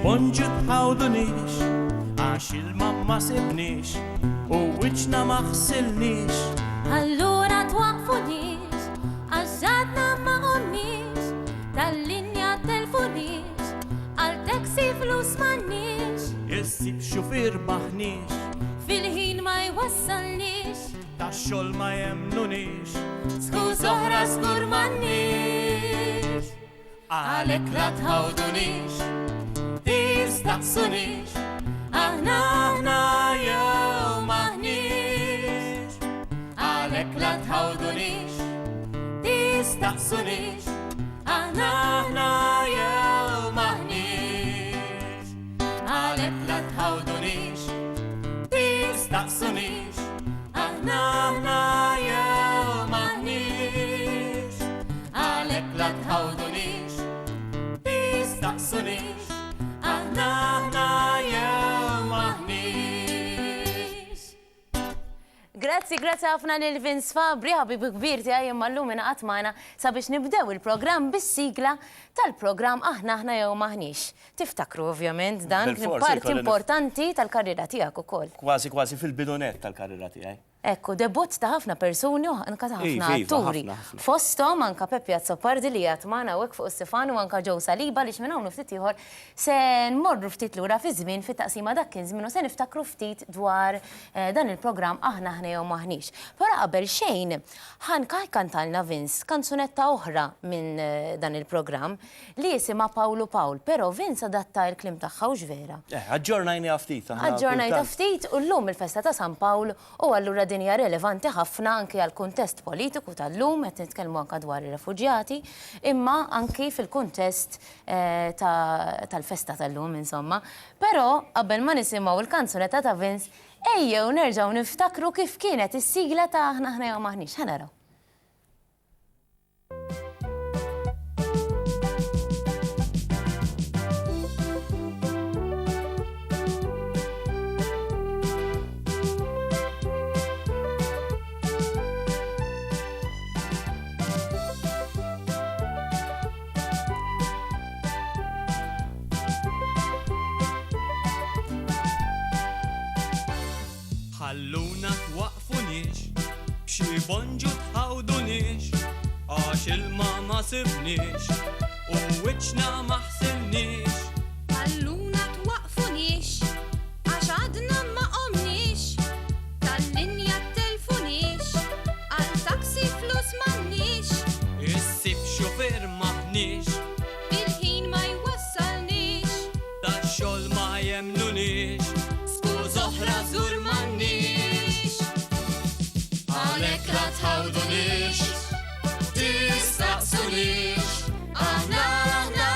bonġu tħawduniex, għax ilma ma sibniex u wiċċna ma ħsilniex. Allura twaqfunix, għax għadna ma qomniex, tal-linja telfunix, għal taxi flus m'għandniex. Issib xufier maħniex, Fil-ħin ma jwassalniex, tax-xogħol ma jemmnuniex. Skuż oħra żgur m'għandniex. Għalhekk la tħawdunix, tistaqsunix, aħna aħna jew maħniex. Għalhekk la tħawdunix, tistaqsunix, aħna aħna jew maħniex. Għalhekk la tħawdunix, tistaqsunix, aħna aħna jew maħniex. Għalhekk la tħawdunix, tistaqsunix, aħna aħna jew maħniex. Grazzi, grazzi ħafna lil Vince Fabri, ħabib kbir tiegħi imma llum ingħaqad magħna sabiex nibdew il-programm bis-sigla tal-programm Aħna Aħna Jew Maħniex. Tiftakru ovvjament dan kien Bilfors, parti ikolli nif- importanti tal-karriera tiegħek ukoll. Kważi kważi fil-bidu nett tal-karriera tiegħi. Ekku, debutt ta' ħafna persuni u anka ta' ħafna Iva, iva, atturi. ħafna, ħafna. Fosthom anka Peppi Azzopardi li qiegħed magħna hawnhekk fuq is-sifan u anka Joe Saliba għaliex minn hawn u ftit ieħor se nmorru ftit lura fiż-żmien fit-taqsima Dak Kien Żmien u se niftakru ftit dwar dan il-programm Aħna Aħna Jew M'Aħniex. Però qabel xejn, ħa jkantalna Vince kanzunetta oħra minn dan il-programm li jisimha Pawlu Pawl, però Vince adatta il-kliem tagħha hux vera? Eh, aġġornajniha ftit aħna. Aġġornajtha ftit u llum il-festa ta' San Pawl u allura din hija relevanti ħafna anki għall-kuntest politiku tal-lum, qed nitkellmu anke dwar ir-refuġjati, imma anki fil-kuntest tal-festa tal-lum insomma. Però qabel ma nisimgħu l-kanzunetta ta' Vince, ejjew nerġgħu niftakru kif kienet is-sigla ta' Aħna Aħna Jew M'Aħniex. Ħa naraw. Ħalluna twaqfuniex, b'xi bonġu tħawduniex, għax ilma ma sibniex u wiċċna ma ħsilniex. Ħalluna twaqfuniex, għax għadna ma qomniex, tal-linja telfuniex, għal taxi flus m'għandniex. Issib xufier m'aħniex, Il-ħin ma jwassalniex, tax-xogħol ma jemmnuniex, skuż oħra żgur m'għandniex. Għalhekk la tħawduniex, tistaqsuniex, aħna aħna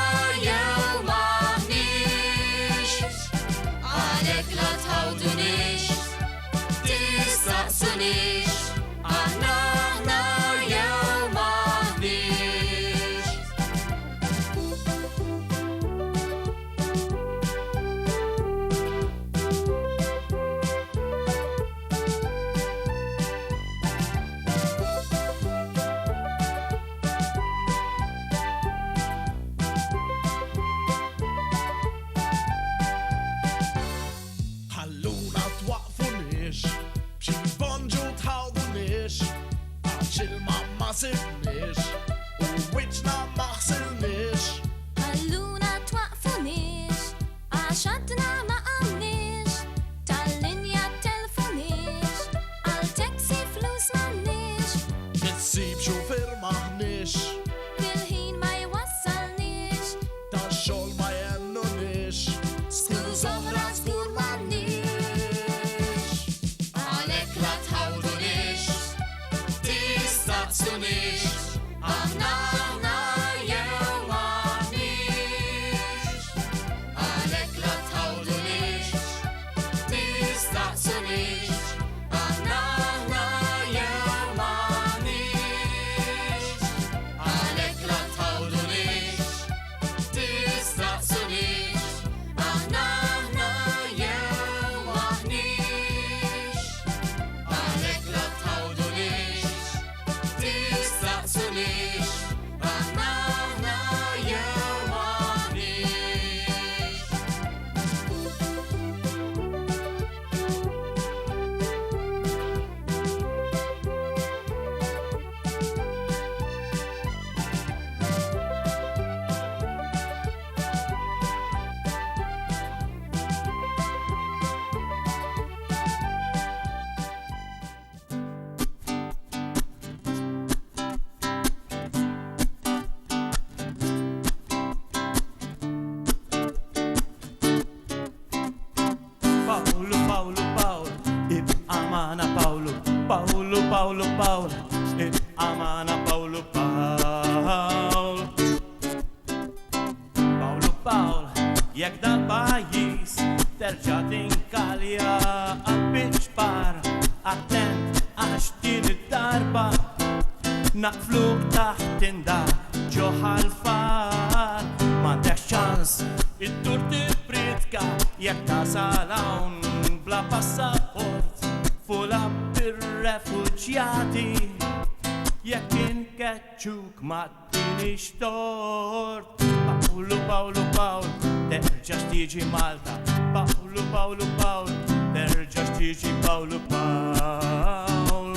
jew m'aħniex. Għalhekk la tħawduniex, tistaqsuniex, aħna aħna jew m'aħniex. Ħalluna twaqfuniex, b'xi bonġu tħawduniex, għax ilma ma sibniex, u wiċċna ma ħsilniex. Ħalluna twaqfuniex, għax għadna ma qamniex, tal-linja telfuniex, għal taxi flus m'għandniex, Issib xufier maħniex, fil-ħin ma jwassalniex, tax-xogħol ma jemmnuniex, skuż oħra żgur m'għandniex. Għalhekk la tħawduniex, tistaqsuniex, aħna Pawlu Pawl, ibqa' magħna Pawlu Pawl. Pawlu Pawl, jekk dal-pajjiż terġa' tinkalja għall-biċ-ċpar, attent għax din id-darba naqfluk taħt tinda ġo ħalfar. M'għandekx ċans iddur tippriedka jekk tasal hawn bla passaport fula bir-refuġjati jekk inkeċċuk ma Tinix tort. Pawlu, Pawlu, Pawl, terġax tiġi Malta. Pawlu, Pawlu, Pawl, terġax tiġi Pawlu, Pawl.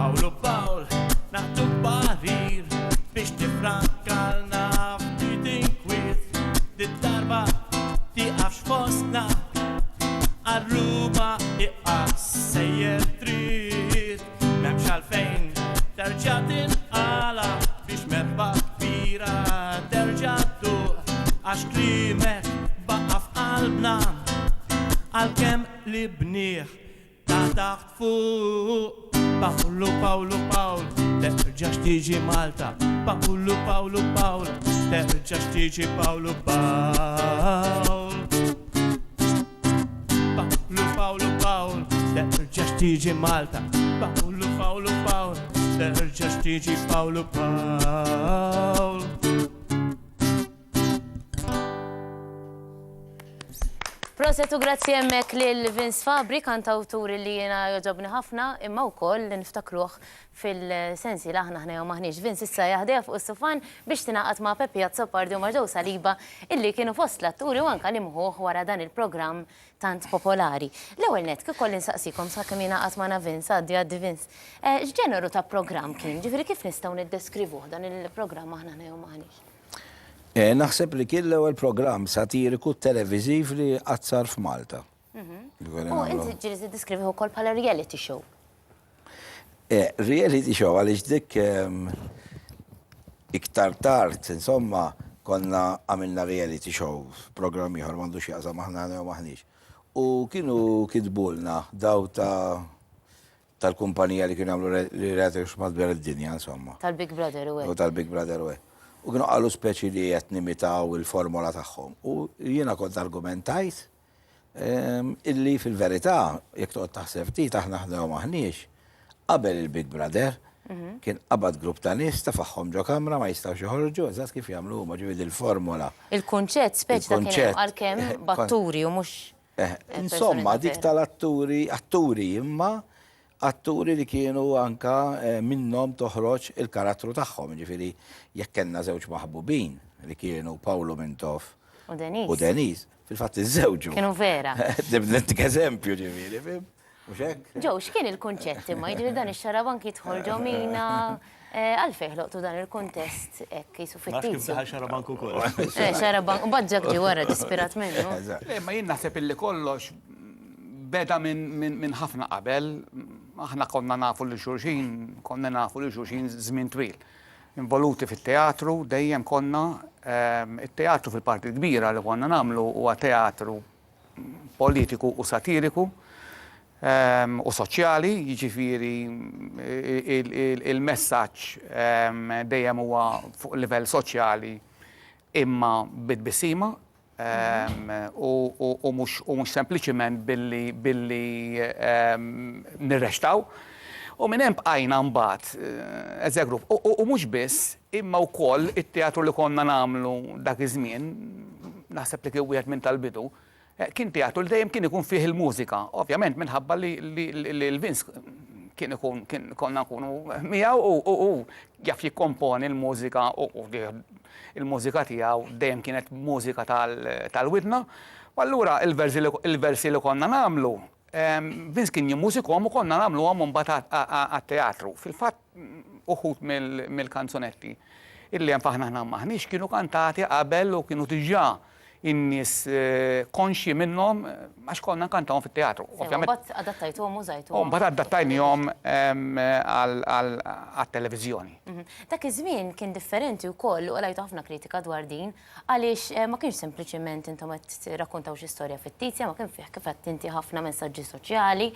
Pawlu, Pawl, nagħtuk parir biex tifrankalna ftit inkwiet. Did-darba tieqafx fostna għal Ruma iqaf sejjer dritt. M'hemmx għalfejn terġa' tinqala' biex merħba kbira terġa' dduq għax kliemek baqa' f'qalbna għalkemm qlibnieh ta' taħt fuq. Pawlu, Pawlu, Pawl, terġax tiġi Malta. Pawlu, Pawlu, Pawl, terġax tiġi Pawlu, Pawl. Pawlu, Pawlu, Pawl, terġax tiġi Malta. Pawlu, Pawlu, Pawl, terġax tiġi Pawlu, Pawl. Proset u grazzi hemmhekk lil Vince Fabri, kantawtur li jiena jogħġobni ħafna, imma wkoll li niftakruh fil-sensi la aħna aħna jew m'aħniex. Vince issa jaħdejha fuq is-sufan biex tingħaqad ma' Peppi Azzopardi u ma' Joe Saliba illi kienu fost l-atturi u anke l-imħuħ wara dan il-programm tant popolari. L-ewwel nett, kif kolli nsaqsikom sakemm jingħaqad magħna Vince, għaddi għaddi Vince, eh, x'ġeneru ta' programm kien? Ġifieri kif nistgħu niddeskrivuh dan il-programm aħna aħna jew m'aħniex? Eh, naħseb li kien l-ewwel programm satiriku televiżiv li qatt sar f'Malta. Mhm. U inti ġieli tiddeskrivih ukoll bħala reality show. Eh, reality show għaliex dik ehm, iktar tard, insomma, konna għamilna reality show, programm ieħor m'għandux jaqsam aħna jew maħniex. U kienu kitbulna daw ta' tal-kumpanija li kienu għamlu reality show madwar id-dinja, insomma. Tal-Big Brother u U tal-Big Brother u U kienu qalu speċi li qed nimitaw il-formola tagħhom. U jiena kont argumentajt Illi fil-verità, jekk toqgħod taħseb ftit aħna aħna jew m'aħniex, qabel il-Big Brother kien qabad grupp ta' nies tefagħhom ġo kamra ma jistgħux joħorġu eżatt kif jagħmlu huma, ġifieri dil-formola. Il-kunċett speċi ta' kien hemm għalkemm b'atturi u mhux Insomma, dik tal-atturi, atturi imma Atturi li kienu anka minnhom toħroġ il-karattru tagħhom, jiġifieri jekk kellna żewġ maħbubin li kienu Pawlu Mintoff U Denise. u Denise, fil-fatt iżżewġu. Kienu vera. Nibda eżempju ġifieri, fim? Mhux hekk? Joe, x'kien il-kunċett imma? Jiġifieri dan ix-xarabank jidħol ġo mina, għalfejn ħloqtu dan il-kuntest hekk qisu Ma nafx kif fittizju? daħal xarabank ukoll. Eh, xarabank, u mbagħad ġak ġie wara ġie spirat minnu. Eżatt. Le, ma jien naħseb illi kollox Beda minn ħafna qabel, aħna konna nafu lil xulxin, konna nafu lil xulxin żmien twil. Involuti fit-teatru, dejjem konna, it-teatru fil-parti l-kbira li konna nagħmlu huwa teatru politiku u satiriku u soċjali, jiġifieri il-messaġġ dejjem huwa fuq livell soċjali imma bi tbissima, u mhux sempliċiment billi billi nirrextaw. U minn hemm bqajna mbagħad as a group. U mhux biss, imma wkoll it-teatru li konna nagħmlu dak iż-żmien, naħseb li kien wieħed minn tal-bidu, kien teatru li dejjem kien ikun fih il-mużika. Ovvjament minħabba li l-Vince kien ikun konna nkunu miegħu u hu jaf jikkomponi l-mużika u il-mużika tiegħu dejjem kienet mużika tal-widna. U allura il-versi li konna nagħmlu, Vince kien jimmużikhom u konna nagħmluhom imbagħad għat-teatru. Fil-fatt uħud mill-kanzunetti illi hemm f'Aħna Aħna M'Aħniex kienu kantati qabel u kienu diġà. In-nies konxji minnhom għax konna nkantawhom fit-teatru. Ovvjament. Mbagħad adattajtuhom u użajtuhom. U mbagħad adattajnihom għat-televiżjoni. Dak iż-żmien kien differenti wkoll u qlajtu ħafna kritika dwar din għaliex ma kienx sempliċiment intom qed tirrakkontaw xi storja fittizja ma kien fih kif għedt inti ħafna messaġġi soċjali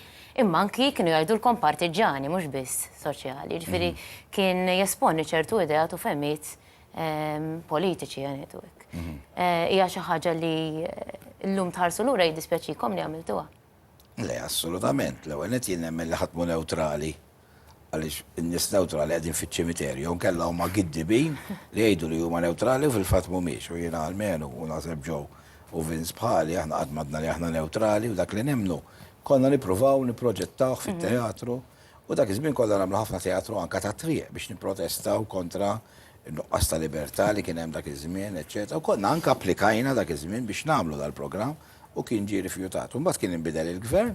imma anki kienu jgħidulkom partiġġani mhux biss soċjali. Jiġifieri kien jesponi ċertu ideat u fehmiet politiċi ħa ngħidu hekk. Hija xi ħaġa li llum tħarsu lura jiddispjaċikom li għamiltuha? Le, assolutament. L-ewwel nett jien nemmen li ħadd mhu newtrali għaliex in-nies newtrali qegħdin fiċ-ċimiterju, jew inkella huma giddibin li jgħidu li huma newtrali u fil-fatt mhumiex. U jiena almenu, u naħseb Joe u Vince bħali, aħna qatt m'għadna li aħna newtrali u dak li nemmnu konna nippruvaw nipproġettawh fit-teatru U dak iż-żmien konna nagħmlu ħafna teatru anke tat-triq biex nipprotestaw kontra n-nuqqas ta' libertà li kien hemm dak iż-żmien, eċċetera. U konna anke applikajna dak iż-żmien biex nagħmlu dal-programm u kien ġie rifjutat. U mbagħad kien inbidel il-gvern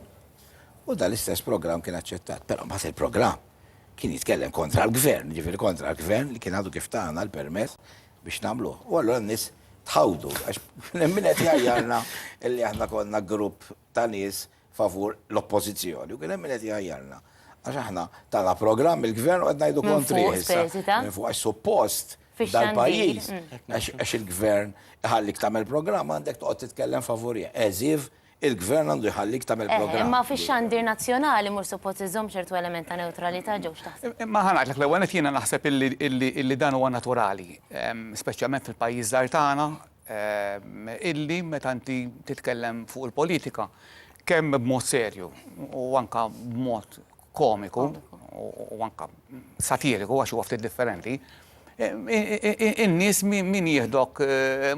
u dal-istess programm kien aċċettat. Però mbagħad il-programm kien jitkellem kontra l-gvern, jiġifieri kontra l-gvern li kien għadu kif tana l-permess biex nagħmluh. U allura n-nies tħawdu għax kien hemm min qed jgħajjarna li aħna konna grupp ta' nies favur l-oppożizzjoni u kien hemm min qed jgħajjarna. Għax aħna tana programm il-gvern u qed ngħidu kontrih issa. Minn fuq għax suppost dal-pajjiż għax il-gvern iħallik tagħmel programm għandek toqgħod titkellem favurih. As if il-gvern għandu jħallik tagħmel programm. Imma fix-xandir nazzjonali mhux suppost iżomm ċertu element ta' newtralità ġew x'taħseb? Imma ħa ngħidlek l-ewwel nett jiena naħseb illi dan huwa naturali, speċjalment fil-pajjiż żgħir tagħna, illi meta inti titkellem fuq il-politika, kemm b'mod serju u anka b'mod komiku u anka satiriku għax huwa ftit differenti, in-nies min jieħdok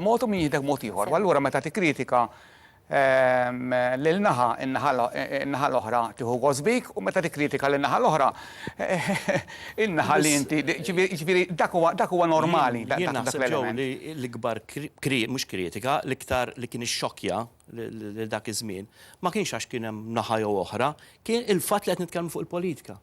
mod u min jieħdek mod ieħor. U allura meta tikkritika lil naħa, in-naħa l-oħra tieħu gost bik u meta tikkritika lin naħa l-oħra, in-naħa li inti, ġifieri dak huwa dak huwa normali dak Jien naħseb Joe l-element. li l-ikbar mhux kritika, l-iktar li kien ixxokkja lil dak iż-żmien ma kienx għax kien hemm naħa jew oħra, kien il-fatt li qed nitkellmu fuq il-politika.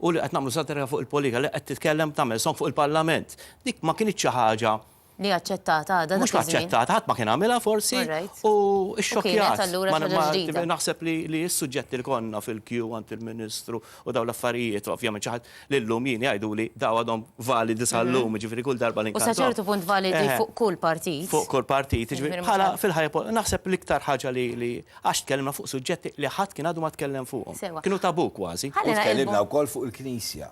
U li qed nagħmlu satira fuq il-politika, li qed titkellem tagħmel song fuq il-Parlament. Dik ma kinitx xi ħaġa Li aċċettata għadha dak Mhux iż-żmien. aċċettata, ħadd ma kien għamilha forsi Alright. u U kienet xxokkjat. allura Ma xi ħaġa ġdida. Naħseb li li s-suġġetti li konna fil-kju għand il-Ministru u dawn l-affarijiet, ovvjament xi ħadd li llum jien jgħiduli daw għadhom validi sal-lum, jiġifieri kull darba li U sa nkantaw. ċertu punt validi Eħe. fuq kull partit. Fuq kull partit, jiġifieri Jiġifieri mhux bħala għal- fil-ħajja po- naħseb l-iktar ħaġa li li għax tkellimna fuq suġġetti li ħadd kien għadu ma tkellem fuqhom. Sewwa. Kienu tabù kważi. Ħalli U tkellimna naqilbu. wkoll fuq il-Knisja.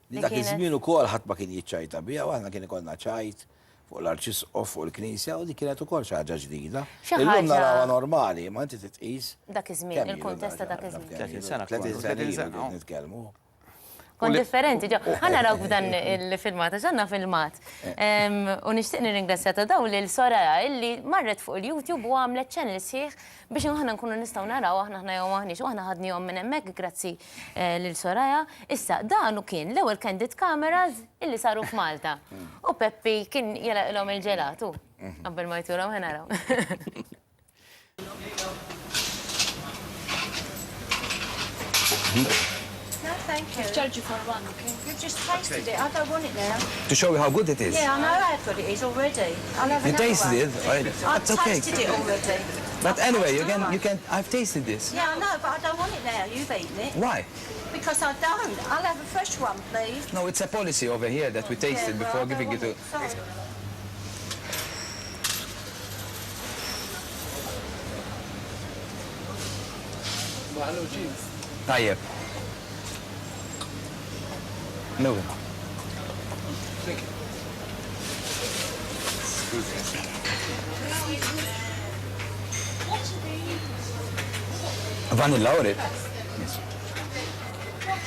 Li dak iż-żmien ukoll ħadd ma kien jiċċajta biha u aħna kien ikollna ċajt fuq l-Arċisqof, fuq il-Knisja u dik kienet ukoll xi ħaġa ġdida. Illum narawha normali, imma inti trid tqis. Dak iż-żmien, il-kuntest ta' dak iż-żmien. 30 sena. 30 sena ilu qed nitkellmu. Kont differenti, ġo. Ħa narawk f'dan il-filmat, għax għandna filmat. U nixtieq nirringrazzja ta' dawn lil Soraya illi marret fuq il-YouTube u għamlet channel sħiħ biex aħna nkunu nistgħu naraw aħna aħna jew m'aħniex u aħna ħadnihom minn hemmhekk grazzi lil Soraya. Issa, dan u kien l-ewwel candid cameras illi saru f'Malta. U Peppi kien jagħlaqilhom il-ġelat hu qabel ma jturhom ħa naraw. No, thank you. I've charged you for one, okay? You've just tasted it. I don't want it now. To show you how good it is. Yeah, I know how good it is already. I'll have You another tasted one. it, right? I've That's okay. tasted it already. But I've anyway, you tasted can, one. you can, I've tasted this. Yeah, I know, but I don't want it now. You've eaten it. Why? Because I don't. I'll have a fresh one, please. No, it's a policy over here that we taste Yeah, it well, before I don't giving it want to... it. Sorry. Tajjeb. Nuhu. Vanilla or it? Yes.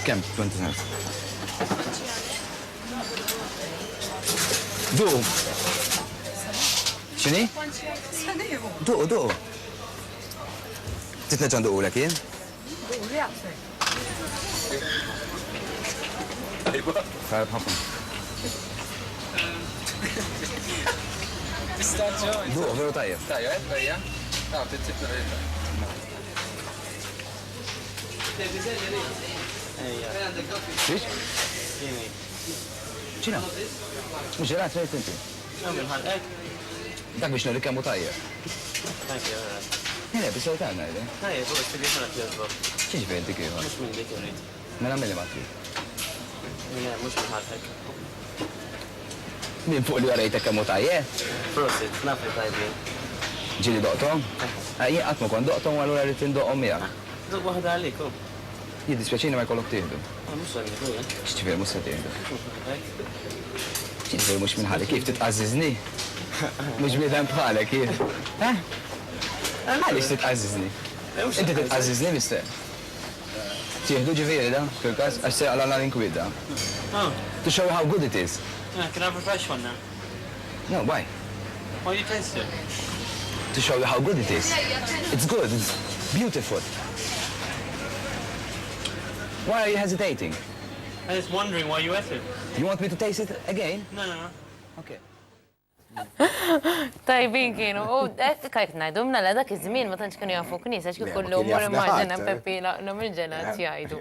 Kemm? 20 cents. Duqu. X'inhi? Duqu, duqu. Trid nerġa' nduqulek jien? Tajjeb ħafna. Duqu, veru tajjeb. Tajjeb, ejja. Xiex? X'inhu? Mhux ġelat trid inti. Dak biex nurik kemm hu tajjeb. Thank you, alright. Le, bis-serjetà ngħidlek. Tajjeb, u dik ieħor qed jogħġbok. X'jiġifieri dik ieħor? Mhux minn dik irrid. Mela milli ma trid? Le, mhux minn ħalqek. Minn fuq li urejtek kemm hu tajjeb? Prosit, naf li tajbin. Ġieli doqthom? Eh, jien qatt ma kont doqthom u allura rrid indoqhom miegħek. Duq waħda għalik, hu. Jiddispjaċini ma jkollok tieħdu. Ah, mhux se nieħdu jien. X'ġifieri mhux se tieħdu? Mhux minn ħalqek. X'jiġifieri mhux minn ħalqi? Kif titqażżiżni? Mhux bniedem bħalek jien. Eh? Għaliex titqażżiżni? Inti titqażżiżni mister? Tieħdu ġifieri da, fil-każ, għax se jaqlagħna l-inkwiet da. To show you how good it is. Can I have a fresh one now? No, why? Why you taste it? To show you how good it is. It's good, it's beautiful. Why are you hesitating? I'm just wondering why you ate it. You want me to taste it again? No, no, no. Okay. Tajbin kienu, u hekk kajk ngħidu mela dak iż-żmien ma tantx kienu jafuk nies għax kieku llum mur immaġina eh. Peppi laqlhom il-ġelat jgħidu.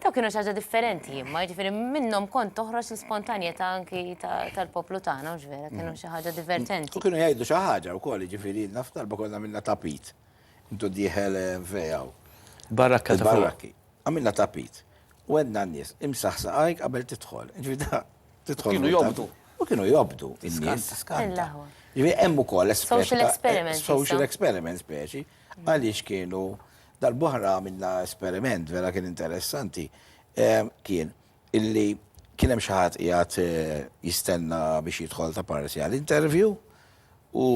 Daw kienu xi ħaġa differenti imma, jiġifieri minnhom kont toħroġ l-ispontanjetà anki tal-poplu tagħna, hux vera, kienu xi ħaġa divertenti. U kienu jgħidu xi ħaġa wkoll, jiġifieri naf darba konna għamilna tapit. Intu dieħel eh, fejn hawn. Barrakka ta' fuq. Il-barrakki. Għamilna tapit. U għedna n-nies, imsaħ saqajk qabel tidħol. Jiġifieri da tidħol. Kienu jobdu. U kienu jobdu in-nies. Skanta. Jiġifieri hemm ukoll Social experiment. Social experiment speċi. Għaliex kienu Darb'oħra għamilna esperiment vera kien interessanti, kien illi kien hemm xi ħadd qiegħed jistenna biex jidħol ta' parsi għal interview u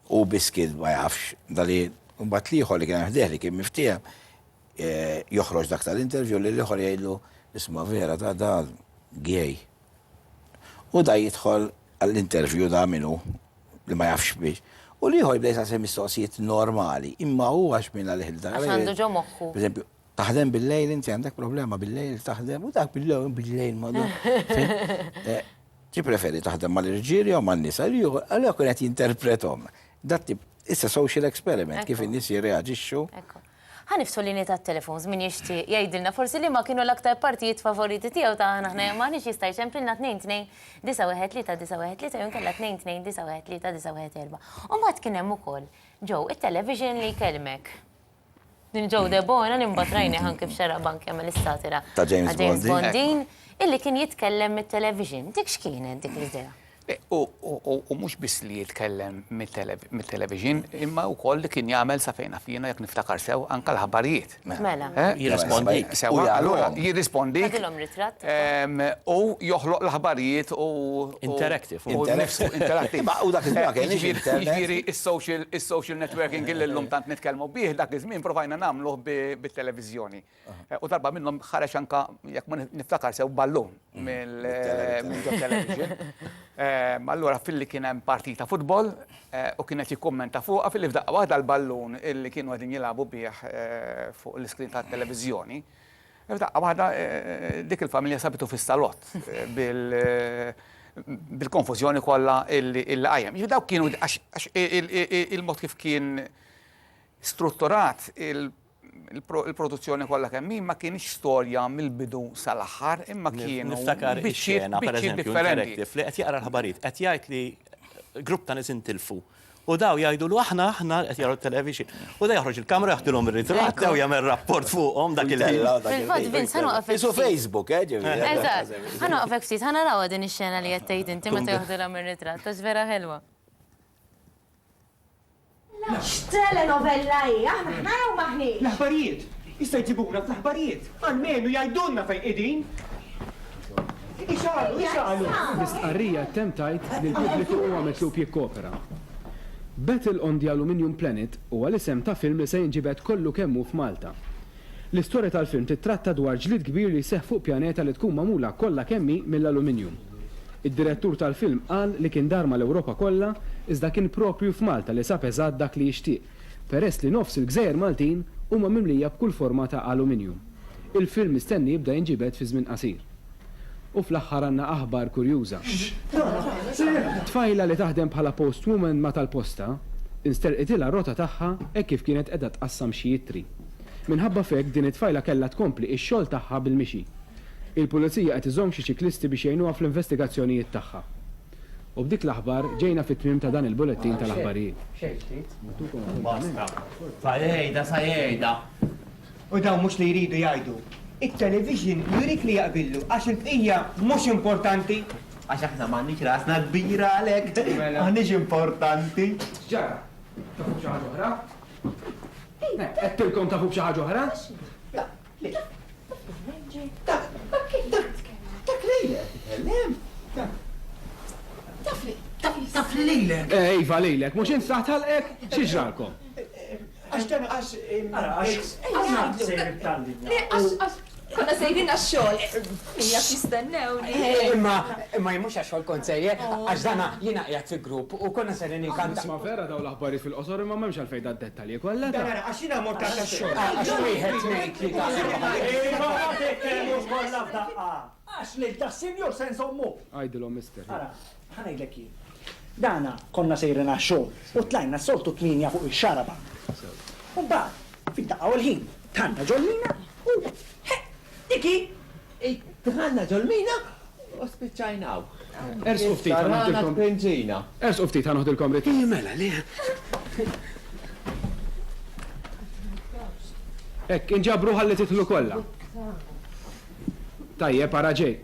hu biss kien ma jafx dali mbagħad l-ieħor li kien hemm ħdejh li kien miftiehem joħroġ dak tal-interview lil ieħor jgħidlu isma' vera da da gay. U da jidħol għall-interview da min hu li ma jafx biex. U l-ieħor jibda jistaqsi mistoqsijiet normali, imma hu għax minn għalih il-dak. Għax għandu ġo moħħu. Per eżempju, taħdem bil-lejl inti għandek problema bil-lejl taħdem u dak bil-lejl bil-lejl ma eh, Ti preferi taħdem mal-irġiel jew man-nisa, l-ieħor għalhekk kien qed jinterpretom. Dat tip, issa social experiment kif in-nies jirreaġixxu. Ħa niftħu l-linji tat-telefons min jixtieq jgħidilna forsi liema kienu l-aktar partijiet favoriti tiegħu ta' Aħna Aħna Jew M'Aħniex jista' jċempilna 22 913 913 jew inkella 22 913 914. U mbagħad kien hemm ukoll Joe it-television li jkellmek. Din Joe Debona li mbagħad rajnih anke f'Xarabank jagħmel is-satira Ta' James James Bondin. Bondin illi kien jitkellem mit-television. Dik x'kienet dik l-idea? U mhux biss li jitkellem mit-television, imma wkoll li kien jagħmel sa fejn naf jiena jekk niftakar sew anke l-aħbarijiet. Mela. Jirrispondik. Sewwa, allura jirrispondik. Ħadilhom ritratt. U joħloq l-aħbarijiet u. Interactive. U nnifsu interattiv. Imma u dak iż-żmien ma kienx internet. Jiġifieri is-social networking illi llum tant nitkellmu bih, dak iż-żmien provajna nagħmluh bit-televiżjoni. U darba minnhom ħareġ anka, jekk ma niftakar sew, ballun mill-television. Allura filli kien hemm partita futbol u kien qed jikkummenta fuqha filli f'daqqa waħda l-ballun illi kienu qegħdin jilagħbu bih fuq l-iskrin tat-televiżjoni, f'daqqa waħda dik il-familja sabitu fis-salott bil bil-konfużjoni kollha illi qajjem. Jiġifieri dawk kienu għax il-mod kif kien strutturat il Il-produzzjoni kollha kemm hi ma kienx storja mill-bidu sal-aħħar, imma kienu Niftakar biċċiet ix-xena, biċċiet pereżempju, differenti. interactive li qed jaqra l-aħbarijiet, qed jgħid li grupp ta' nies intilfu. U daw jgħidulu aħna aħna qed jaraw television. U da joħroġ il-kamera jaħdilhom ir-ritratt u jagħmel rapport fuqhom dak il-ħin. Fil-fatt, Vince, ħa noqgħod Isu ftit. Facebook, eh, ġifieri. Eżatt. Ħa noqgħod ftit, ħa narawha din ix-xena li qed tgħid inti meta joħdilhom ir-ritratt, għax vera ħelwa. X'telenovella hi? Aħna aħna jew m'aħniex? L-aħbarijiet! Issa jġibuna fl-aħbarijiet! Almenu jgħidulna fejn qegħdin! Ixagħlu, ixagħlu! L-istqarrija ttemm tgħid li l-pubbliku huwa mitlub jikkopera. Battle on the Aluminium Planet huwa l-isem ta' film li se jinġibed kollu kemm hu f'Malta. L-istorja tal-film tittratta dwar ġlied kbir li jseħħ fuq pjaneta li tkun magħmula kollha kemm hi mill-aluminjum. Id-direttur tal-film qal li kien dar mal-Ewropa kollha iżda kien proprju f'Malta li sab eżatt dak li jixtieq, peress li nofs il-gżejjer Maltin huma mimlija b'kull forma ta' aluminjum. Il-film mistenni jibda jinġibed fi żmien qasir. U fl-aħħar għandna aħbar kurjuża. Tfajla li taħdem bħala postwoman ma' tal-posta, insterqitilha r-rota tagħha hekk kif kienet qiegħda tqassam xi ittri. Minħabba f'hekk din it-tfajla kellha tkompli x-xogħol tagħha bil-mixi. Il-Pulizija qed iżomm xi ċiklisti biex jgħinuha fl-investigazzjonijiet tagħha. U b'dik l-aħbar ġejna fit-tmiem ta' dan il-bulettin tal-aħbarijiet. Xejn ġdid. Basta. Sa jgħidha, sa jgħidha. U dawn mhux li jridu jgħidu. It-television jurik li jaqbillu għax il-bqija mhux importanti. Għax aħna m'għandniex rasna kbira għalhekk m'aħniex importanti. X'ġara? Tafu b'xi ħaġa oħra? Għedtilkom tafu b'xi ħaġa oħra? Dak, dak, dak lilek titkellem? Taf li, taf li lilek. Eh, iva lilek, mhux int ftaħt ħalqek? Xi ġralkom? Għax dan għax għax għax sejrin tal-linja. Le, għax għax konna sejrin għax-xogħol. Hija jistennewni. Imma imma jien mhux għax-xogħol kont sejjer, għax dana jiena qiegħed fi grupp u konna sejrin inkanta. Nisma' vera dawn l-aħbarijiet fil-qosor imma m'hemmx għalfejn dad-dettalji kollha ta'. Dan ara għax jiena mort għal tax-xogħol. Għax wieħed, tnejn, tlieta, erbgħa, ħamsa. Imma ma titkellmux kollha f'daqqa. Għax lil tas-sinjur se nżommuh. Għidilhom mister. Ara, ħa ngħidlek jien. Dana konna sejrin għax-xogħol u tlajna s-soltu t-tmienja fuq ix-xaraba. U mbagħad, fid-daqqa u l-ħin, dħalna ġol-mina u, ħeqq, dik hi! Dħalna ġol-mina u spiċċajna hawn. Ersqu ftit ħa noħdilkom. Tpinġina. Ersqu ftit ħa noħdilkom ritratt. Mela le. Hekk, inġabru ħalli tidħlu kollha. Tajjeb, ara ġej.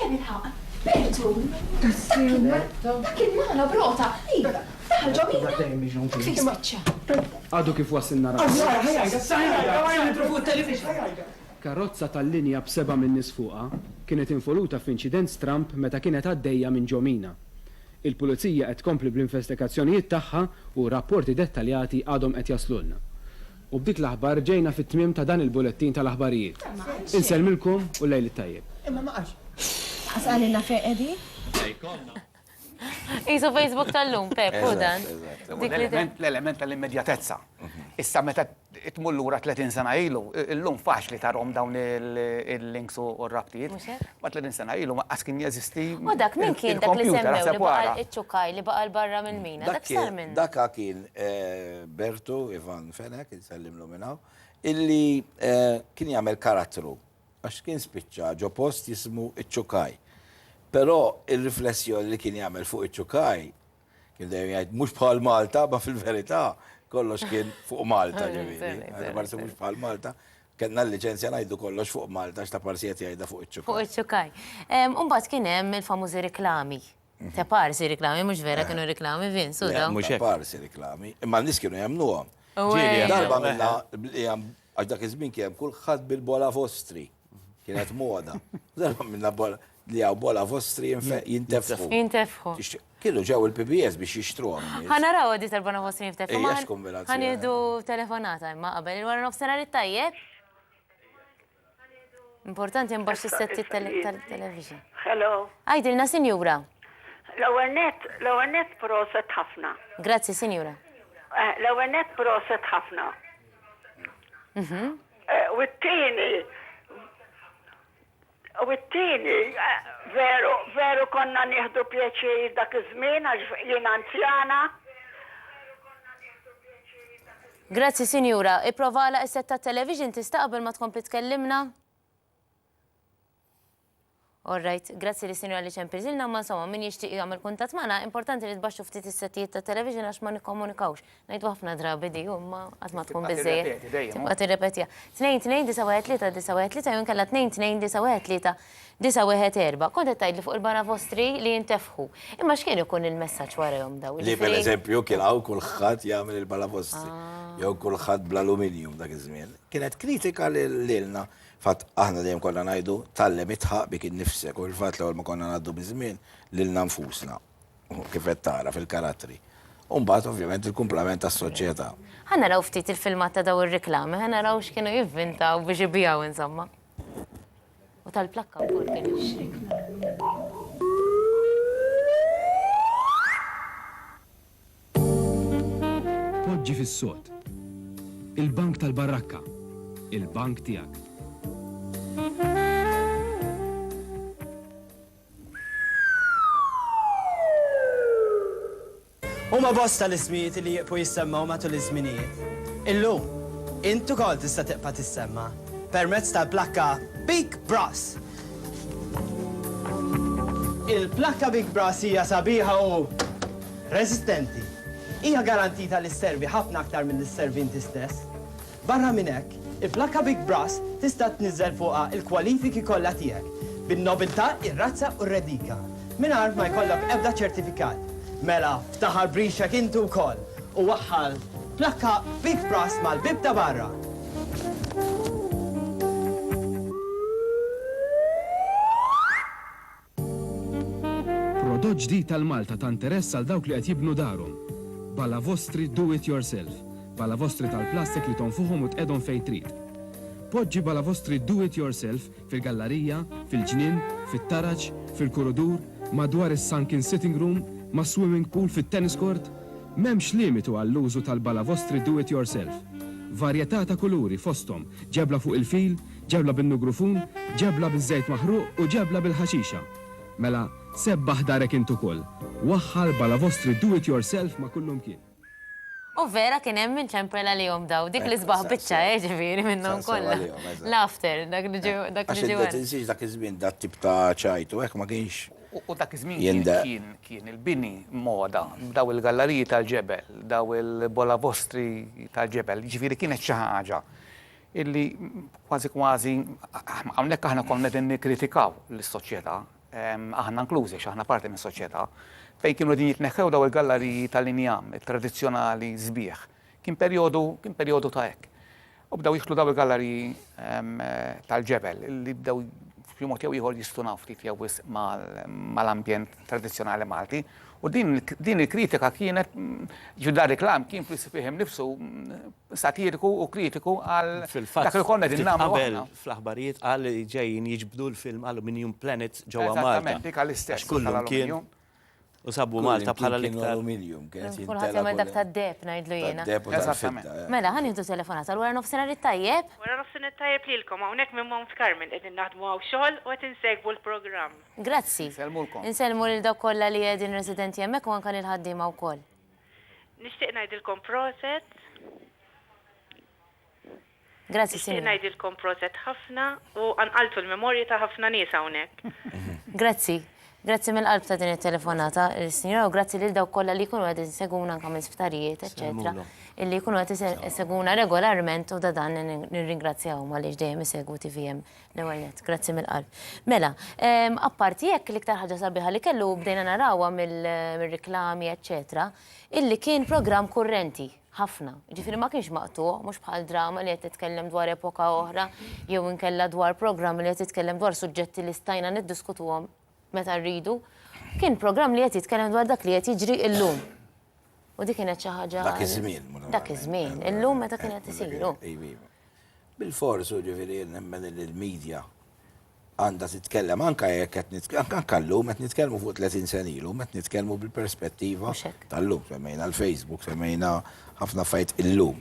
Hemm il-ħaqq. Bertu! Dak kien magħna b'rota. Iva, daħal ġo mina. Dak fejn spiċċa. Għadu kif wasilna rapport. Karozza tal-linja b'sebgħa min-nies fuqha kienet involuta f'inċident stramb meta kienet għaddejja minn ġo mina. Il-Pulizija qed tkompli bl-investigazzjonijiet tagħha u rapporti dettaljati għadhom qed jaslulna. U b'dik l-aħbar ġejna fit-tmiem ta' dan il-bulettin tal-aħbarijiet. Insellmilkom u l-lejl it-tajjeb. Imma ma qalx. Lanqas qalilna fejn qegħdin. Qisu Facebook tal-lum, Pep, hu dan. L-element tal-immedjatezza. Issa meta tmur lura 30 sena ilu, illum faċli tarhom dawn il-links u r-rabtiet. Ma 30 sena ilu ma qas kien jeżisti. U dak min kien dak li semmew li baqa' iċ-ċukaj li baqa' 'l barra mill-mina? Dak sar minn. Daka kien Bertu Ivan Fenech, insellimlu minn hawn, illi kien jagħmel karattru għax kien spiċċa ġo post jismu iċ-ċukaj. Però ir-riflessjoni li kien jagħmel fuq iċ-ċukaj Kien dejjem jgħid mhux bħal Malta, ma fil-verità kollox kien fuq Malta ġifieri. Parsi mhux bħal Malta. Kellna l-liċenzja ngħidu kollox fuq Malta x'ta' parsi qed jgħidha fuq iċ-ċukaj. Fuq iċ-ċukaj. U mbagħad kien hemm il-famużi riklami. Mhm. Ta' parsi riklami, mhux vera kienu riklami Vince, u dawn. Mhux parsi riklami, imma n-nies kienu jemmnuhom. Darba minna għax dak iż-żmien kien kulħadd bil-bola vostri. Kienet moda. Darba minna bola li għaw bola vostri jintefħu. Jintefħu. Kienu ġew il-PBS biex jixtruhom. Ħa naraw di tal-bola vostri jintefħu. Ejja, x'kombinazzjoni. Ħa nieħdu telefonata imma qabel il-wara nofsinhar it-tajjeb. Importanti nbaxxi s-setti tal-television. Hello. Għidilna, sinjura. L-ewwel nett, l-ewwel nett proset ħafna. Grazzi, sinjura. Eh, l-ewwel nett proset ħafna. Mhm. Eh, u t-tieni, u t-tieni, eh, veru, veru konna nieħdu pjaċir dak iż-żmien għax jien anzjana. Grazzi sinjura. Ipprova għalaq is-set tat-television tista' qabel ma tkompli tkellimna? All right, grazzi li sinjura li ċempiltilna, ma insomma min jixtieq jagħmel kuntatt magħna, importanti li tbaxxu ftit is-settijiet tat-television għax ma nikkomunikawx. Ngħidu ħafna drabi di u imma qatt ma tkun biżżejjed. Tibqa' tirrepetiha. 2 2 9 1 3 9 1 3 jew inkella 2 2 9 1 3 9 1 4. Kont qed tgħidli fuq il-banavostri li jintefħu. Imma x'kien ikun il-messaġġ warajhom dawn? Li pereżempju kien hawn kulħadd jagħmel il-banavostri jew kulħadd bl-aluminium dak iż-żmien. Kienet kritika lilna Fatt aħna dejjem konna ngħidu tgħallem idħaq bik innifsek u fil-fatt l-ewwel ma konna ngħaddu biż-żmien lilna nfusna kif qed tara fil-karattri. U mbagħad ovvjament il-kumplament tas-soċjetà. Ħa naraw ftit il-filmat ta' dawn ir-riklami, ħa naraw x'kienu jivvintaw biex ibigħu insomma. U tal-plakka wkoll kien hemm. Poġġi fis-sod. Il-Bank tal-Barrakka. Il-bank tiegħek. Huma bosta l-ismijiet li jieqfu jissemmew matul iż-żminijiet. Illum, int ukoll tista' tibqa' tissemma' permezz tal-plakka Big Bros! Il-plakka Big Brass hija sabiħa u reżistenti. Hija garantita li sservi ħafna aktar milli sservi inti stess. Barra minn hekk, il-plakka Big Brass tista' tniżżel fuqha l-kwalifiki kollha tiegħek, bin-nobiltà, ir-razza u r-redika, mingħajr ma jkollok ebda ċertifikat. Mela, ftaħar b'rixek inti wkoll u waħħal plakka Big Brass mal-bieb ta' barra! Prodott ġdid għal Malta ta' interess għal dawk li qed jibnu darhom. Balavostri do it yourself. Balavostri tal-plastik li tonfoħhom u tqegħdhom fejn trid. Poġġi balavostri do it yourself fil-gallarija, fil-ġnien, fit-taraġ, fil-kurudur, madwar is-sunken sitting room, mas-swimming pool fit-tennis court. M'hemmx limitu għall-użu tal-balavostri do it yourself. Varjetà ta' kuluri fosthom ġebla fuq il-fil, Ġebla bin-nugrufun, ġebla biż-żejt maħruq u ġebla bil-ħaxixa. Mela, sebbaħ darek int ukoll. Waħħal balavostri do it yourself ma' kullumkien. U vera kien hemm min ċempel għalihom daw, dik l-isbaħ biċċa, eh, ġifieri minnhom kollha. L-after, dak li ġie dak li ġie wara. Għax tinsiex dak iż-żmien dat tip ta' ċajt u hekk ma kienx. U dak iż-żmien kien kien il-bini moda, daw il-gallariji tal-ġebel, daw il-bolavostri tal-ġebel, ġifieri kienet xi ħaġa illi kważi kważi hawnhekk aħna konna qegħdin nikkritikaw lis-soċjetà, aħna inklużi għax aħna parti mis-soċjetà, fejn kienu qegħdin jitneħħew daw il-gallariji tal-injam tradizzjonali sbieħ. Kien perjodu kien perjodu ta' hekk. U bdew jidħlu daw il-gallariji tal-ġebel li bdew b'xi mod jew ieħor jistunaw ftit jew wisq mal-ambjent tradizzjonali Malti. U din il-kritika kienet, ġifieri dan reklam kien fih innifsu satiriku u kritiku għal dak li konna qegħdin nagħmlu. Qabel fl-aħbarijiet qal li ġejjin jiġbdu l-film Aluminium Planet ġewwa Malta. Eżattament, dik għall-istess. Kullum kien u sabu Malta bħala l-iktar. Aluminium kienet Kulħadd jagħmel dak tad-deheb ngħidlu jiena. Eżattament. Mela, ħa nieħdu telefonata għal wara nofsinhar it-tajjeb. Wara nofsinhar it-tajjeb lilkom, hawnhekk minn Mount Carmel qegħdin naħdmu hawn xogħol u qed insegwu l-programm. Grazzi. Insellmulkom. Insellmu lil dawk kollha li qegħdin residenti hemmhekk u anke lill-ħaddiema wkoll. Nixtieq ngħidilkom proset. Grazzi Nixtieq sinjura. ngħidilkom proset ħafna u qanqaltu l-memorji ta' ħafna nies hawnhekk. Grazzi. Grazzi mill-qalb ta' din it-telefonata, sinjura, u grazzi lil dawk kollha li jkunu qegħdin isegwuna anke minn sptarijiet, eċċetera, illi jkunu qed isegwuna regolarment u ta' dan nirringrazzjahom għaliex dejjem isegwu tvm l-ewwel nett. Grazzi mill-qalb. Mela, apparti hekk l-iktar ħaġa sabiħa li kellu bdejna narawha mill-riklami, eċċetera, illi kien programm kurrenti ħafna. Jiġifieri ma kienx maqtugħ, mhux bħal drama li qed titkellem dwar epoka oħra jew inkella dwar programm li qed jitkellem dwar suġġetti li stajna niddiskutuhom meta rridu. Kien programm li qed jitkellem dwar dak li qed jiġri illum. U dik kienet xi ħaġa. Dak iż-żmien. Dak iż-żmien, illum meta kien qed isiru. Bil-fors, ġifieri nemmen li l-medja għandha titkellem anke jekk qed nitkellmu anke llum qed nitkellmu fuq 30 sena ilu, qed nitkellmu bil-perspettiva tal-lum, semmejna l-Facebook, semmejna ħafna affarijiet illum.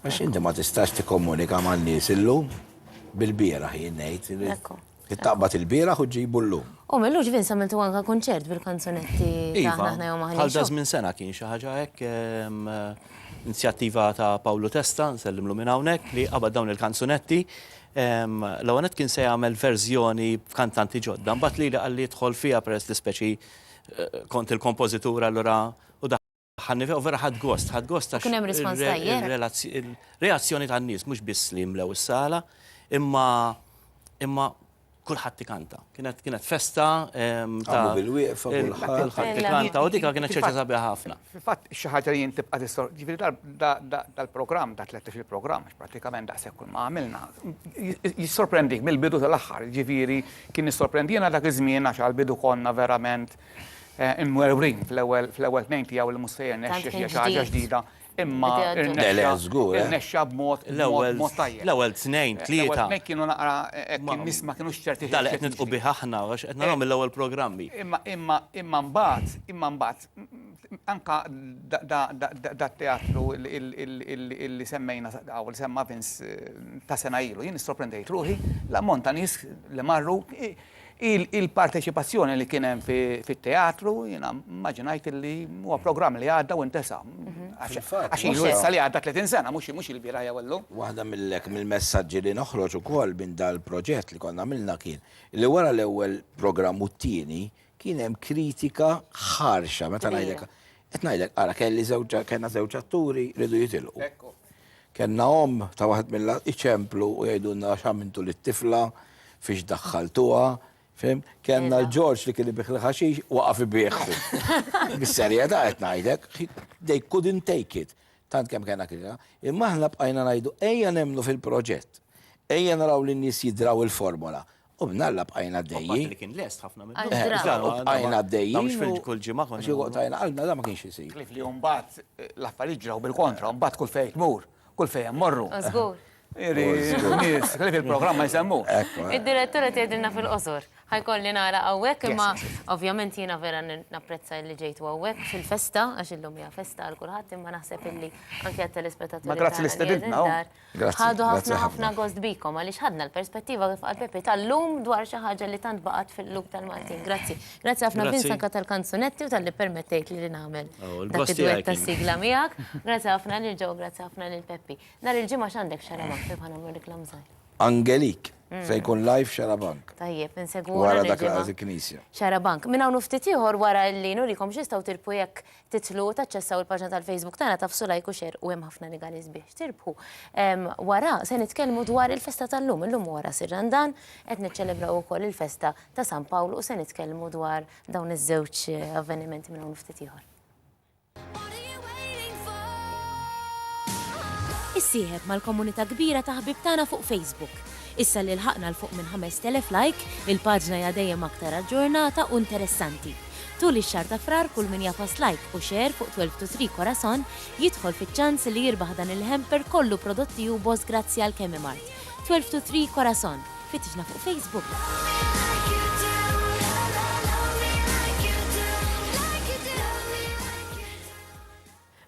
Għax inti ma tistax tikkomunika man-nies illum bil-bieraħ jien ngħid. Taqbad il-bieraħ u ġġibu llum. U m'illux Vince għamiltu anke kunċert bil-kanzunetti ta' Aħna Aħna Jew M'Aħniex. Bħal da żmien sena kien xi ħaġa hekk inizjattiva ta' Pawlu Testa, nsellimlu minn hawnhekk, li qabad dawn il-kanzunetti L-ewwel nett kien se jagħmel verżjoni b'kantanti ġodda, mbagħad lili qalli idħol fiha peress li speċi kont il-kompożitur allura u daħħalni fiha u vera ħadt gost, ħadt gost għax Kien hemm rispons tajjeb. il-reazzjoni tan-nies mhux biss li jimlew is-sala, imma imma kulħadd ikanta. Kienet kienet festa ta' Qamu bil-wieqfa kulħadd. Kulħadd ikanta u dika kienet xi ħaġa sabiħa ħafna. Fil-fatt xi ħaġa li jien tibqa' tistor, ġifieri dal-programm, da 13 il-programm, għax prattikament daqshekk kull ma għamilna, jissorprendik mill-bidu tal-aħħar, ġifieri kien jissorprendina dak iż-żmien għax għall-bidu konna verament imwerwrin fl-ewwel tnejn tiegħu li mhux se jirnexxi xi ħaġa ġdida. Imma irnexxa b'mod mod tajjeb. L-ewwel tnejn, tlieta. L-ewwel tnejn kienu naqra hekk in-nies ma kinux ċerti. Dan li qed nidqu bih aħna għax qed narahom mill-ewwel programmi. Imma imma imma mbagħad imma mbagħad anka dat-teatru li semmejna hawn li semma Vince ta' sena ilu, jien issorprendejt ruħi l-ammont ta' nies li marru Il-parteċipazzjoni li kien hemm fit-teatru, jiena immaġinajt li huwa programm li għadda u ntesa. Għax ilu issa li għadda 30 sena, mhux ilbieraħ jew illum. Waħda mill-messaġġi li noħroġ ukoll minn dal-proġett li konna għamilna kien li wara l-ewwel programm u t-tieni. Kien hemm kritika ħarxa meta ngħidlek. Qed ngħidlek ara kelli żewġ kellna żewġ atturi riedu jitilqu. Kellna omm ta' waħed mill iċemplu u jgħidulna x'għamiltu lit-tifla, fiex daħħaltuha, fhimt? Kellna l-Ġorġ li kien ibigħ il-ħaxix waqaf ibigħhu. Bis-serjetà qed ngħidlek, they couldn't take it. Tant kemm kellna kritika. Imma aħna bqajna ngħidu ejja nemmnu fil-proġett. Ejja naraw li n-nies jidraw il-formola. U b'nalla bqajna għaddejjin. Li kien lest ħafna minn. U bqajna għaddejjin. Mhux fil-kull ġimgħa konna. Xi qtajna qalbna da ma kienx isir. Ħlief li mbagħad l-affarijiet ġraw bil-kontra, mbagħad kull fejn tmur, kull fejn mmorru. Żgur. Nies, ħlief il-programm ma jsemmu. Id-direttura tgħidilna fil-qosor. Ħa jkolli nagħlaq hawnhekk imma ovvjament jiena vera napprezza li ġejtu hawnhekk fil-festa għax illum hija festa għal kulħadd imma naħseb illi anke għat-telespettaturi Ma grazzi li stedintna. Ħadu ħafna ħafna gost bikom għaliex ħadna l-perspettiva kif qal Peppi tal-lum dwar xi ħaġa li tant baqgħet fil-qlub tal-Maltin. Grazzi. Grazzi ħafna Vince anke tal-kanzunetti u talli ppermettejt li nagħmel oh, dak id-duett tas-sigla miegħek. Grazzi ħafna lil Joe, grazzi ħafna lil Peppi. Nhar il-Ġimgħa x'għandek xarabank Pep ħa nagħmlu reklam żgħir. Angelik, se jkun live Xarabank. Tajjeb, insegwu Wara dak laqgħa il-knisja. Xarabank. Minn hawn u ftit ieħor wara li nurikom x'jistgħu tirbħu jekk titlu u taċċessaw il-paġna tal-Facebook tagħna tagħfsu like u share u hemm ħafna rigali sbieħ x'tirbħu. Wara se nitkellmu dwar il-festa tal-lum. Illum huwa Ras ir-Randan, qed niċċelebraw ukoll il-festa ta' San Pawl u se nitkellmu dwar dawn iż-żewġ avvenimenti minn hawn u ftit ieħor. Issieħeb mal-komunità kbira ta' ħbieb tagħna fuq Facebook. Issa li lħaqna 'l fuq minn 5,000 like, il-paġna hija dejjem aktar aġġornata u interessanti. Tul ix-xahar ta' Frar kull min jagħfas like u share fuq 12 to 3 Corazon jidħol fiċ-ċans li jirbaħ dan il-hamper kollu prodotti Ubos grazzi għal Chemimart. 12 to 3 Corazon. Fittixna fuq Facebook.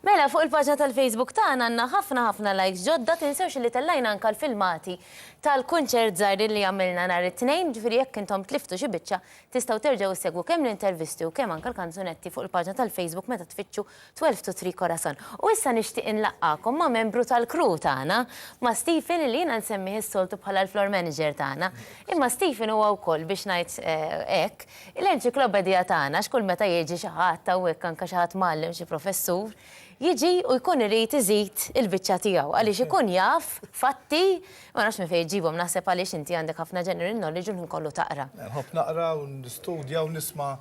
Mela, fuq il-paġna tal-Facebook tagħna għandna ħafna ħafna likes ġodda, tinsewx li tellajna anka l-filmati tal-kunċert żgħir li għamilna nhar it-Tnejn, ġifieri jekk intom tliftu xi biċċa, tistgħu terġgħu ssegwu kemm l-intervisti u kemm anka l-kanzunetti fuq il-paġna tal-Facebook meta tfittxu 12 to 3 Corazon. U issa nixtieq inlaqqagħkom ma' membru tal-crew tagħna, ma' Stephen li jiena nsemmih is-soltu bħala l-floor manager tagħna. Imma Stephen huwa wkoll, biex ngħid hekk, l-enċiklopedija tagħna għax kull meta jiġi xi ħadd hawnhekk anke xi ħadd mgħallem, xi professur, jiġi u jkun irid iżid il-biċċa tiegħu għaliex ikun jaf fatti, ma nafx minn fejn iġibhom, naħseb għaliex inti għandek ħafna general knowledge u l-ħin kollu taqra. Nħobb naqra u nistudja u nisma'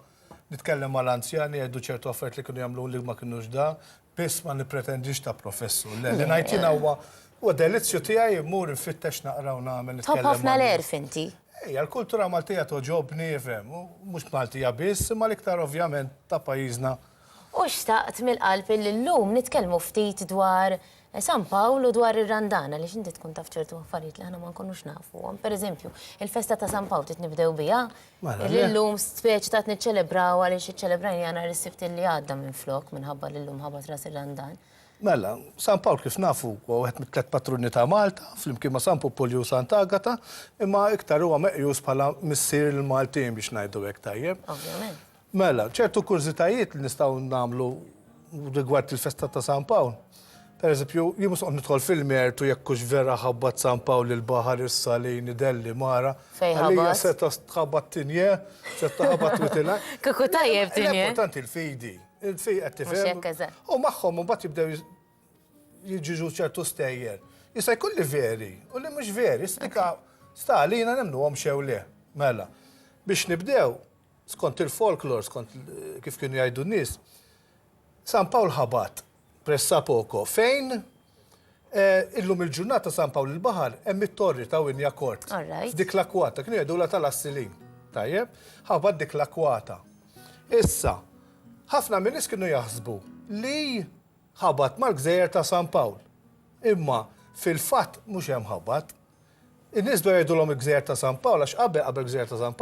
Nitkellem mal-anzjani jgħidu ċertu affarijiet li kienu jagħmlu li ma kinux da, biss ma nippretendix ta' professur. Le, li ngħid jiena huwa huwa delizzju tiegħi mmur infittex naqra u nagħmel Tħobb nitkellem ħafna man-nies. l-għerf inti. Ejja, l-kultura Maltija togħġobni, ifhem, u mhux Maltija biss, imma l-iktar ovvjament ta' pajjiżna. U xtaqt mill-qalb illi llum nitkellmu ftit dwar San Pawl u dwar ir-Randan, għaliex inti tkun taf ċertu affarijiet li aħna ma nkunux nafuhom. Pereżempju, il-festa ta' San Pawl trid nibdew biha, Mela, li le. llum speċi ta' niċċelebraw għaliex iċċelebrajniha nhar is-Sibt li għadda minflok minħabba li llum ħabat ras ir-Randan. Mela, San Pawl kif nafu huwa wieħed mit-tliet patruni ta' Malta, flimkien ma' San Puppulju u Sant'Agata, imma iktar huwa meqjus bħala missier il-Maltin biex ngħidu hekk tajjeb. Ovvjament. Mela, ċertu kurżitajiet li nistgħu nagħmlu rigward il-festa ta' San Pawl. Per eżempju, jien mhux noqgħod nidħol fil-mertu jekk hux vera ħabbat San Pawl il-baħar is-Salini Delli Mara. Fejn Għalija ħabat? seta' tħabbat Tinje, seta' ħabat Witilaj. Kieku tajjeb Tinje. L-importanti l-fidi. Il-fidi qed Mhux tifhem. hekk eżatt. U magħhom imbagħad jibdew jiġu ċertu stejjer. Jista' jkun li veri u li mhux veri. Issa dik sta għalina nemmnuhom xew le. Mela, biex nibdew, Skont il-folklor, skont kif kienu jgħidu n-nies, San Pawl ħabat pressapoko fejn illum il-ġurnata San Pawl il-Baħar hemm it-torri ta' Wignacourt. F'dik l-akkwata, kienu jgħidulha tal-Assilin. Tajjeb, ħabat dik l-akkwata. Issa, ħafna min-nies kienu jaħsbu li ħabat mal-gżejjer ta' San Pawl. Imma fil-fatt mhux hemm ħabat. In-nies bdew jgħidulhom il-gżejjer ta' San Pawl għax qabel qabel gżejjer ta' San Pawl.